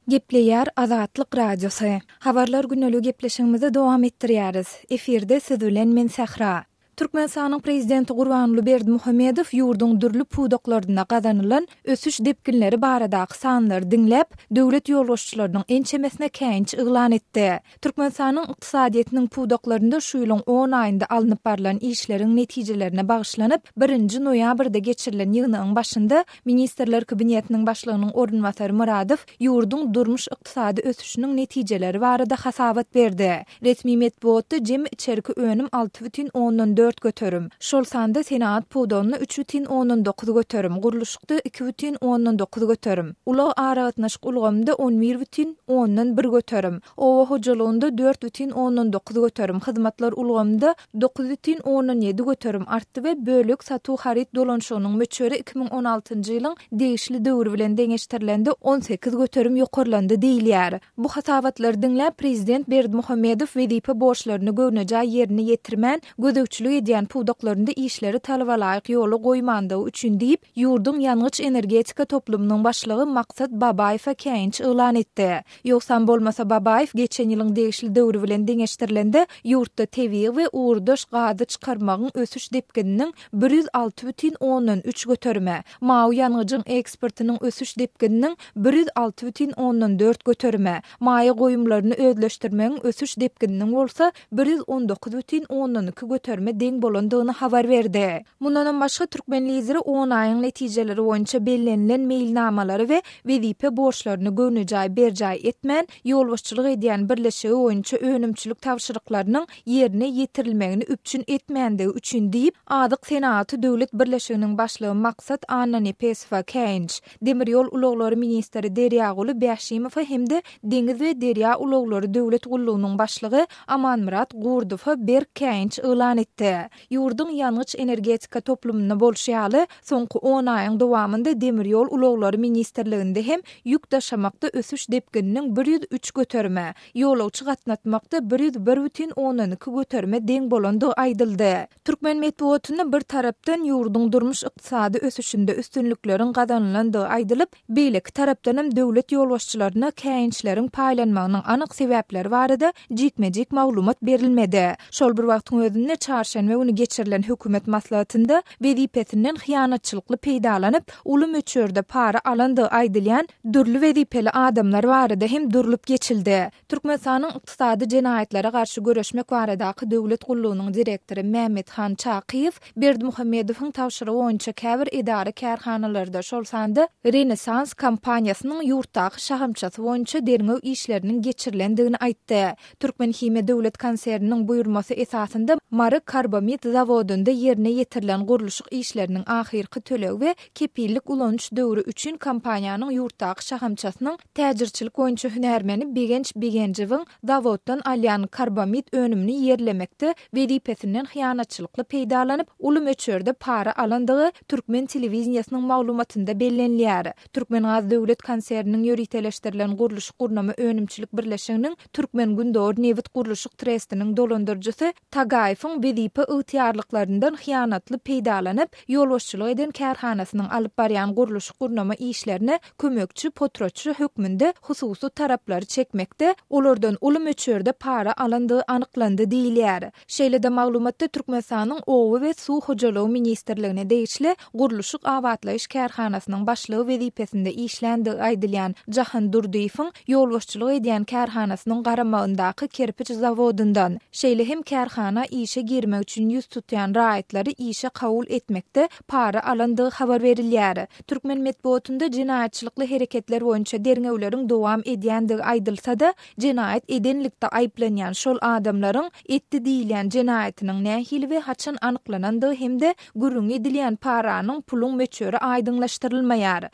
Gepleýär Azatlyk Radiosy. Habarlar gündeligi gepleşigimizi dowam etdirýäris. Efirde siz bilen men Sähra. Türkmenistanyň Prezidenti Gurbanguly Berdimuhamedow ýurduň dürli pudaklarynda gazanylan ösüş depginleri baradaky sanlary diňläp, döwlet ýolbaşçylarynyň ençemesine käýinç yglan etdi. Türkmenistanyň ykdysadyýetiniň pudaklarynda şu ýylyň on aýynda alnyp barlan işleriň netijelerine bagyşlanyp, birinji noýabrda geçirilen ýygnagyň başynda Ministrler Kabinetiniň Başlygynyň orunbasary Myradow ýurduň durmuş-ykdysady ösüşiniň netijeleri barada hasabat berdi. Resmi metbugatda jemi içerki önüm 6,4 göterim, şol sanda senagat pudagynda 3,9 göterim, gurluşykda 2,9 göterim, ulag-aragatnaşyk ulgamynda 11,1 göterim, oba hojalygynda 4,9 göterim, hyzmatlar ulgamynda 9,7 göterim artdy we bölek satuw haryt dolanyşygynyň möçberi 2016-njy ýylyň degişli döwri bilen deňeşdirilende 18 göterim ýokarlandy diýilýär. Bu hasabatlary diňläp, prezident Berdimuhamedow wezipe borçlaryny göwnejaý ýerine ýetirmän, gözegçilik edýän pudaklarynda işleri talabalaýyk ýola goýmandygy üçin diýip, ýurduň ýangyç-energetika toplumynyň başlygy Maksat Babaýewe käýinç yglan etdi. Ýogsam bolmasa Babaýew geçen ýylyň degişli döwri bilen deňeşdirilende, ýurtda tebigy we ugurdaş gazy çykarmagyň ösüş depgininiň 106,3 göterime, mawy ýangyjyň eksportynyň ösüş depgininiň 106,4 göterime, maýa goýumlaryny özleşdirmegiň ösüş depgininiň bolsa 119,2 göterime deň bolandygyny habar berdi. Mundanam başga, türkmen Lideri on aýyň netijeleri boýunça bellenilen meýilnamalary we wezipe borçlaryny göwnejaý berjaý etmän, ýolbaşçylyk edýän birleşigi boýunça önümçilik tabşyryklarynyň ýerine ýetirilmegini üpjün etmändigi üçin diýip, Azyk senagaty döwlet birleşiginiň başlygy Maksat Annanepesowa käýinç, demir ýol ulaglary ministri Derýaguly Bäşimowa hem-de Deňiz we derýa ulaglary döwlet gullugynyň başlygy Amanmyrat Gurdowa berk käýinç yglan etdi. Ýurduň ýangyç-energetika toplumynda bolşy ýaly, soňky on aýyň dowamynda Demir ýol ulaglary ministrliginde hem ýük daşamakda ösüş depgininiň 103 göterime, ýolagçy gatnatmakda 101,2 göterime deň bolandygy aýdyldy. Türkmen metbugatynda bir tarapdan ýurduň durmuş-ykdysady ösüşinde üstünlikleriň gazanylandygy aýdylyp, beýleki tarapdanam döwlet ýolbaşçylaryna käýinçleriň paýlanmagynyň anyk sebäpleri barada jikme-jik maglumat berilmedi. Şol bir wagtyň özünde, çarşenbe güni geçirilen hökümet maslahatynda wezipesinden hyýanatçylykly peýdalanyp, uly möçberde para alandygy aýdylýan dürli wezipeli adamlar barada hem durlup geçildi. Türkmenistanyň Ykdysady jenaýatlara garşy göreşmek baradaky döwlet gullugynyň direktory Mämmethan Çakyýew Berdimuhamedowyň tabşyrygy boýunça käbir edara-kärhanalarda, şol sanda Renessans kompaniýasynyň ýurtdaky şahamçasy boýunça derňew işleriniň geçirilendigini aýtdy. Türkmenhimiýa döwlet konserniniň buýurmasy esasynda Mary karbamid zawodynda ýerine ýetirilen gurluşyk işleriniň ahyrky tölegi we kepillik ulanyş döwri üçin kompaniýanyň ýurtdaky şahamçasynyň täjirçilik boýunça hünärmeni Begenç Begenjowyň zawoddan alýan karbamid önümini ýerlemekde wezipesinden hyýanatçylykly peýdalanyp, uly möçberde para alandygy türkmen telewideniýesiniň maglumatynda bellenilýär. Türkmengaz döwlet konserniniň ýöriteleşdirilen gurluşyk-gurnama önümçilik birleşiginiň Türkmengündogar nebit gurluşyk trestiniň dolandyryjysy Tagaýewiň wezipe ygtyýarlyklaryndan hyýanatly peýdalanyp, ýolbaşçylyk eden kärhanasynyň alyp barýan gurluşyk-gurnama işlerine kömekçi potratçy hökmünde hususy taraplary çekmekde, olardan uly möçberde para alandygy anyklandy diýilýär. Şeýle-de maglumatda Türkmenistanyň Oba we suw hojalygy ministrligine degişli gurluşyk-abatlaýyş kärhanasynyň başlygy wezipesinde işländigi aýdylýan Jahan Durdyýewiň ýolbaşçylyk edýän kärhanasynyň garamagyndaky kerpiç zawodyndan, şeýle hem kärhana işe girmek üçin ýüz tutýan raýatlary işe kabul etmekde para alandygy habar berilýär. Türkmen metbugatynda jenaýatçylykly hereketler boýunça derňewleriň dowam edýändigi aýdylsa-da, jenaýat edenlikde aýyplanýan şol adamlaryň etdi diýilýän jenaýatynyň nähili we haçan anyklanandygy hem-de gürrüňi edilýän paranyň puluň möçberi aýdyňlaşdyrylmaýar.